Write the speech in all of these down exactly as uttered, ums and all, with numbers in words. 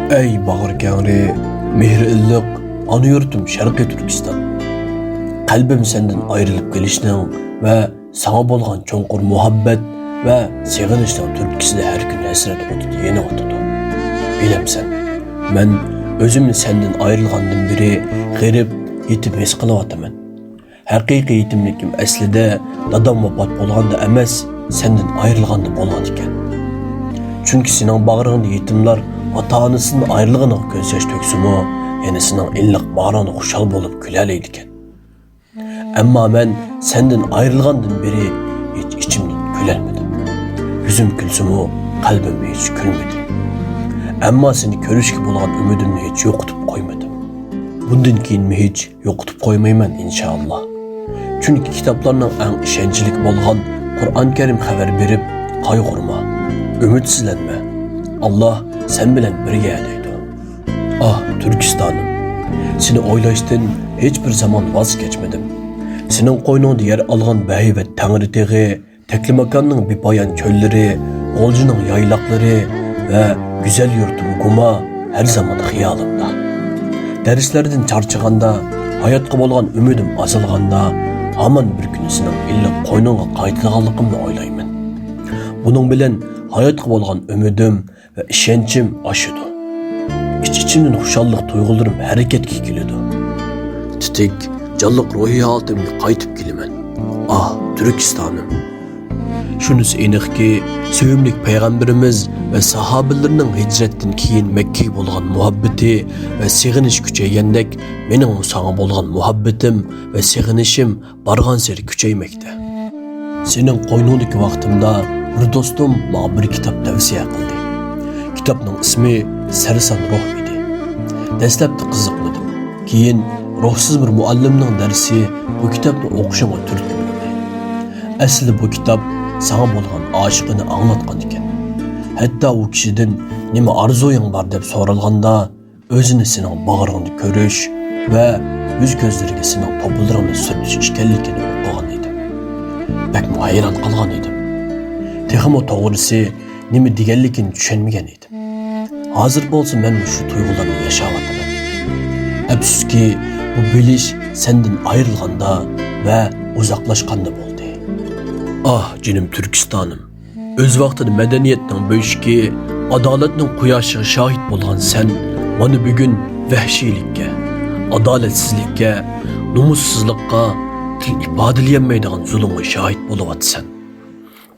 ئەي باغرى كەڭرى، مېھرى ئىللىق ئانا يۇرتۇم شەرقىي تۈركىستان. قەلبىم سەندىن ئايرىلىپ قېلىشنىڭ ۋە ساڭا بولغان چوڭقۇر مۇھەببەت ۋە سېغىنىشنىڭ تۈرتكىسىدە ھەر كۈن ھەسرەت ئوتىدا يېنىۋاتىدۇ. بىلەمسەن، مەن ئۆزۈمنى سەندىن ئايرىلغاندىن بېرى غېرىب، يېتىم ھېس قىلىۋاتىمەن. ھەقىقىي يېتىملىكىم ئەسلىدە دادام ۋاپات بولغاندا ئەمەس، سەندىن ئايرىلغاندا بولغان ئىكەن. چۈنكى سېنىڭ باغرىڭدا يېتىملار ئاتا-ئانىسىدىن ئايرىلغىنىغا كۆز ياش تۆكسىمۇ، يەنە سېنىڭ ئىللىق باغرىڭدا خۇشال بولۇپ كۈلەلەيدىكەن. ئەمما مەن سەندىن ئايرىلغاندىن بېرى ھېچ ئىچىمدىن كۈلەلمىدىم. يۈزۈم كۈلسىمۇ، قەلبىم ھېچ كۈلمىدى. ئەمما سېنى كۆرۈشكە بولغان ئۈمىدىمنى ھېچ يوقىتىپ قويمىدىم. بۇندىن كېيىنمۇ ھېچ يوقىتىپ قويمايمەن، ئىنشائاللا. چۈنكى كىتابلارنىڭ ئەڭ ئىشەنچلىك بولغان قۇرئان كەرىم خەۋەر بېرىپ، «قايغۇرما، ئۈمىدسىزلەنمە، ئاللا سەن بىلەن بىرگە» دەيدۇ. ئاھ، تۈركىستانىم! سېنى ئويلاشتىن ھېچبىر زامان ۋاز كەچمىدىم. سېنىڭ قوينۇڭدا يەر ئالغان بەھەيۋەت تەڭرىتېغى، تەكلىماكاننىڭ بىپايان چۆللىرى، غۇلجىنىڭ يايلاقلىرى ۋە گۈزەل يۇرتۇم گۇما ھەر زامان خىيالىمدا. دەرسلەردىن چارچىغاندا، ھاياتقا بولغان ئۈمىدىم ئازالغاندا، ھامان بىر كۈنى سېنىڭ ئىللىق قوينۇڭغا قايتىدىغانلىقىمنى ئويلايمەن. بۇنىڭ بىلەن ھاياتقا بولغان ئۈمىدىم ۋە ئىشەنچىم ئاشىدۇ. ئىچ-ئىچىمدىن خۇشاللىق تۇيغۇلىرىم ھەرىكەتكە كېلىدۇ. تېتىك، جانلىق روھىي ھالىتىمگە قايتىپ كېلىمەن. ئاھ، تۈركىستانىم! شۇنىسى ئېنىقكى، سۆيۈملۈك پەيغەمبىرىمىز ۋە ساھابىلىرىنىڭ ھىجرەتتىن كېيىن مەككىگە بولغان مۇھەببىتى ۋە سېغىنىشى كۈچەيگەندەك، مېنىڭمۇ ساڭا بولغان مۇھەببىتىم ۋە سېغىنىشىم بارغانسېرى كۈچەيمەكتە. سېنىڭ قوينۇڭدىكى ۋاقتىمدا بىر دوستۇم ماڭا بىر كىتاب تەۋسىيە قىلدى. كىتابنىڭ ئىسمى سەرسان روھ ئىدى. دەسلەپتە قىزىقمىدىم. كېيىن روھسىز بىر مۇئەللىمنىڭ دەرسى بۇ كىتابنى ئوقۇشۇمغا تۈرتكە بولدى. ئەسلىدە بۇ كىتاب ساڭا بولغان ئاشىقىنى ئاڭلاتقان ئىكەن. ھەتتا ئۇ كىشىدىن «نېمە ئارزۇيۇڭ بار؟» دەپ سورالغاندا، «ئۆزىنى سېنىڭ باغرىڭدا كۆرۈش ۋە يۈز كۆزلىرىگە سېنىڭ توپىلىرىڭنى سۈرتۈش» ئىكەنلىكىنى ئوقۇغان ئىدىم. بەكمۇ ھەيران قالغان ئىدىم. تېخىمۇ توغرىسى، نېمە دېگەنلىكىنى چۈشەنمىگەن ئىدىم. ھازىر بولسا مەنمۇ شۇ تۇيغۇلارنى ياشاۋاتىمەن. ئەپسۇسكى، بۇ بىلىش سەندىن ئايرىلغاندا ۋە ئۇزاقلاشقاندا بولدى. ئاھ، جېنىم تۈركىستانىم! ئۆز ۋاقتىدا مەدەنىيەتنىڭ بۆشۈكى، ئادالەتنىڭ قۇياشىغا شاھىت بولغان سەن، مانا بۈگۈن ۋەھشىيلىككە، ئادالەتسىزلىككە، نومۇسسىزلىققا، تىل ئىپادىلىيەلمەيدىغان زۇلۇمغا شاھىت بولۇۋاتىسەن.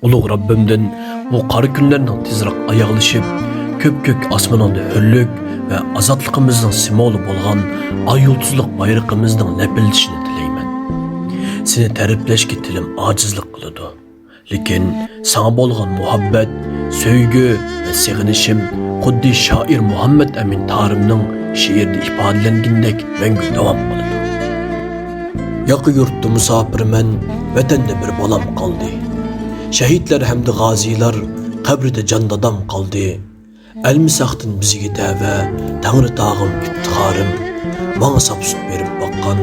ئۇلۇغ رەببىمدىن بۇ قارا كۈنلەرنىڭ تېزراق ئاياغلىشىپ، كۆپكۆك ئاسمىنىڭدا ھۆرلۈك ۋە ئازادلىقىمىزنىڭ سىمۋولى بولغان ئاي يۇلتۇزلۇق بايرىقىمىزنىڭ لەپىلدىشىنى تىلەيمەن. سېنى تەرىپلەشكە تىلىم ئاجىزلىق قىلىدۇ. لېكىن ساڭا بولغان مۇھەببەت، سۆيگۈ ۋە سېغىنىشىم خۇددى شائىر مۇھەممەد ئەمىن تارىمنىڭ شېئىرىدە ئىپادىلەنگىنىدەك مەڭگۈ داۋام قىلىدۇ. ياقا يۇرتتا مۇساپىرمەن، ۋەتەندە بىر بالام قالدى. شەھىدلەر ھەمدە غازىيلار قەبرىدە جان دادام قالدى. ئەلمىساقتىن بىزگە تەۋە تەڭرىتاغىم ئىپتىخارىم، ماڭا ساپسۇپ بېرىپ باققان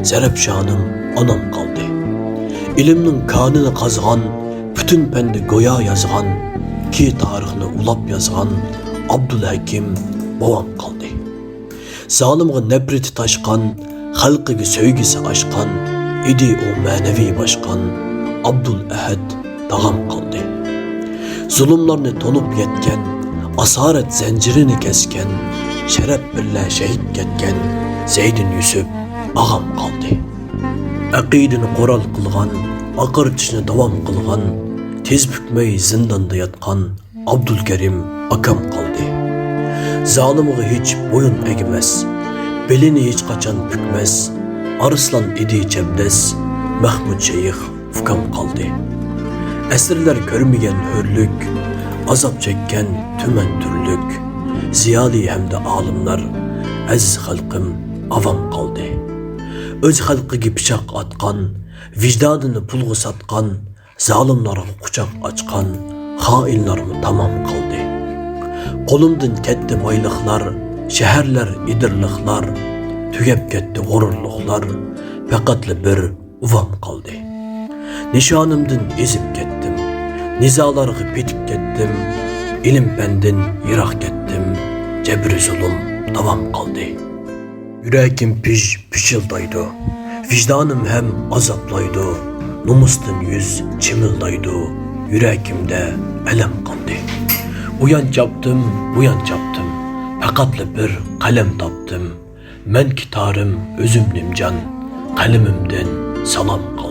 زەرەپشانىم ئانام قالدى. ئىلىمنىڭ كانىنى قازغان، پۈتۈن پەندە گويا يازغان، كى تارىخنى ئۇلاپ يازغان ئابدۇلھەكىم بوۋام قالدى. زالىمغا نەپرىتى تاشقان، خەلقىگە سۆيگۈسى ئاشقان ئىدى ئۇ مەنىۋى باشقان ئابدۇلئەھەد تاغام قالدى. زۇلۇملارنى تونۇپ يەتكەن، ئاسارەت زەنجىرىنى كەسكەن، شەرەپ بىلەن شەھىت كەتكەن زەيدىن يۈسۈپ ئاغام قالدى. ئەقىدىنى قورال قىلغان، ئاقارتىشنى داۋام قىلغان، تېز پۈكمەي زىنداندا ياتقان ئابدۇلكەرىم ئاكام قالدى. زالىمغا ھېچ بويۇن ئەگمەس، بېلىنى ھېچقاچان پۈكمەس، ئارسلان ئىدى چەبدەس، مەھمۇد شەيخ ئۇكام قالدى. ئەسىرلەر كۆرمىگەن ھۆرلۈك، ئازاب چەككەن تۈمەن تۈرلۈك، زىيالىي ھەمدە ئالىملار، ئەزىز خەلقىم ئاۋام قالدى. ئۆز خەلقىگە پىچاق ئاتقان، ۋىجدانىنى پۇلغا ساتقان، زالىملارغا قۇچاق ئاچقان خائىنلارمۇ تامام قالدى. قولۇمدىن كەتتى بايلىقلار، شەھەرلەر، ئىدىرلىقلار، تۈگەپ كەتتى غۇرۇرلۇقلار، پەقەتلا بىر ئۇۋام قالدى. نىشانىمدىن ئېزىپ كەتتىم، نىزالارغا پېتىپ كەتتىم، ئىلىم-پەندىن يىراق كەتتىم، ئەبرى زۇلۇم داۋام قىلدى. يۈرىكىم پىژ پىژىلدايدۇ، ۋىجدانىم ھەم ئازابلايدۇ، نومۇستىن يۈز چىمىلدايدۇ، يۈرىكىمدە ئەلەم قاندى. ئۇيان چاپتىم، بۇيان چاپتىم، پەقەتلا بىر قەلەم تاپتىم. مەن كىتارىم، ئۆزۈم نىمجان، قەلىمىمدىن سالام قىلدى.